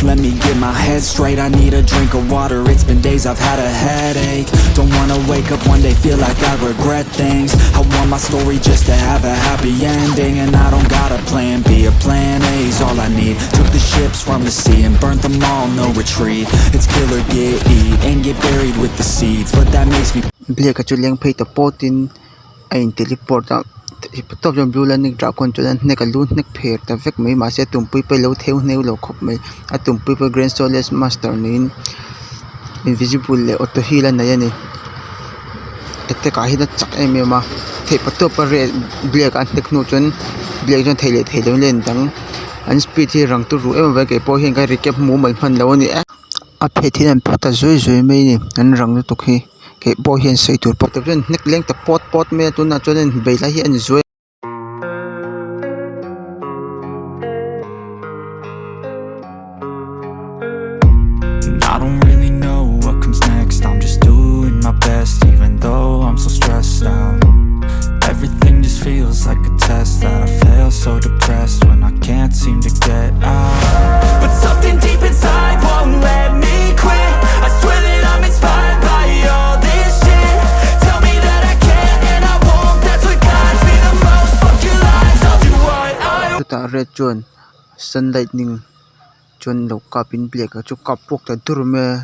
Let me get my head straight. I need a drink of water. It's been days, I've had a headache. Don't wanna wake up one day, feel like I regret things. I want my story just to have a happy ending. And I don't got a plan B, a plan A's all I need. Took the ships from the sea and burnt them all, no retreat. It's kill or get eat and get buried with the seeds. But that makes me Blake-a chu leng phei ta pawtin a in teleport a tawp chuan blue lightning dragon chuan a hnek a lu hnek pher ta vek mai mahse a tumpui pawh alo theu hneu lo khawp mai a tumpui pawh grand soles master niin invisible leh auto heal a nei ani attack ah hian a chak em em a theih pa tawpa red black a hnek hnu chuan black chuan thei leh thei lo in a indang an speed hi rang turu em avangin keipawh hian ka recap mumal hman lo ani e a phet hian an phet ta zui zui mai ani an rang lutuk hi. Keipawh hian sawi tur pawh tak hian hnek leng ta pawt pawt mai a tunah chuan an inbei lai hi a ni zuai. I don't really know what comes next. I'm just doing my best, even though I'm so stressed out. Everything just feels like a test that I fail, so depressed when I can't seem to get out. But something deep inside won't let me quit. I swear that I'm inspired by all this shit. Tell me that I can and I won't. That's what guides me the most. Fuck your lies, I'll do what I Chutah red chuan sun lightning chuan lo kap in black a chu kap puak ta dur mai a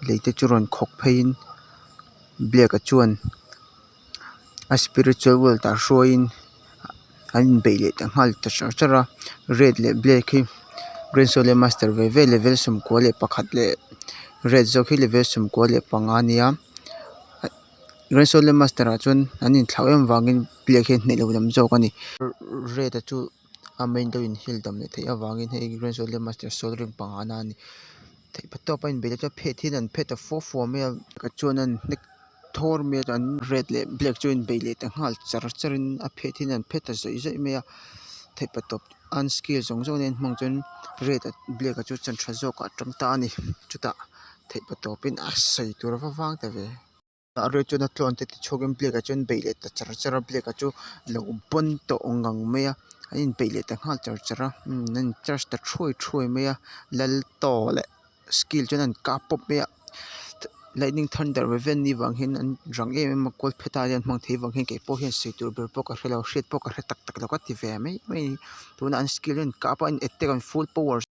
lei te chu rawn khawk phei in black a chuan a spiritual world ah hruaiin an inbeih leh ta nghal ta char char a red leh black hi grand solar master ve ve level 91 leh red zawk hi level 95 a nia grand solar master ah chuan an inthlauh em avangin black hian hneh lo lam zawk a ni red a chu a main deuh in heal dam leh theih avangin hei grand solar master soul ring panga na a ni theih tawp a inbeih leh chuan phet hian an phet ta fua fua mai a chuan an hnek thawr mai a chuan red leh black chu a inbeih leh ta nghal char char in a phet hian an phet ta zawih zawih mai a theih patawp an skill zawng zawng nen hmang chuan red a black a chu chan tha zawk ah a tang ta a ni chutah theih patawpin a sawi tur a va vang ta ve. A red chuan a tlawn te ti chhuak in black ah chuan beih leh ta char char a black ah chu lo bawn tawh ngang mai a an inbeih leh ta nghal char char a umm an in charge ta thuai thuai mai a lal taw leh skill chuan an kap pawp mai a lightning thunder ve ve an nih vang hian an rang em em a kual phet a hian hmang thei vang hian kei pawh hian sawi tur ber pawh ka hrelo hriat pawh ka hre tak tak lo ka ti ve mai mai a ni tunah an skill an kap a an attack an full power.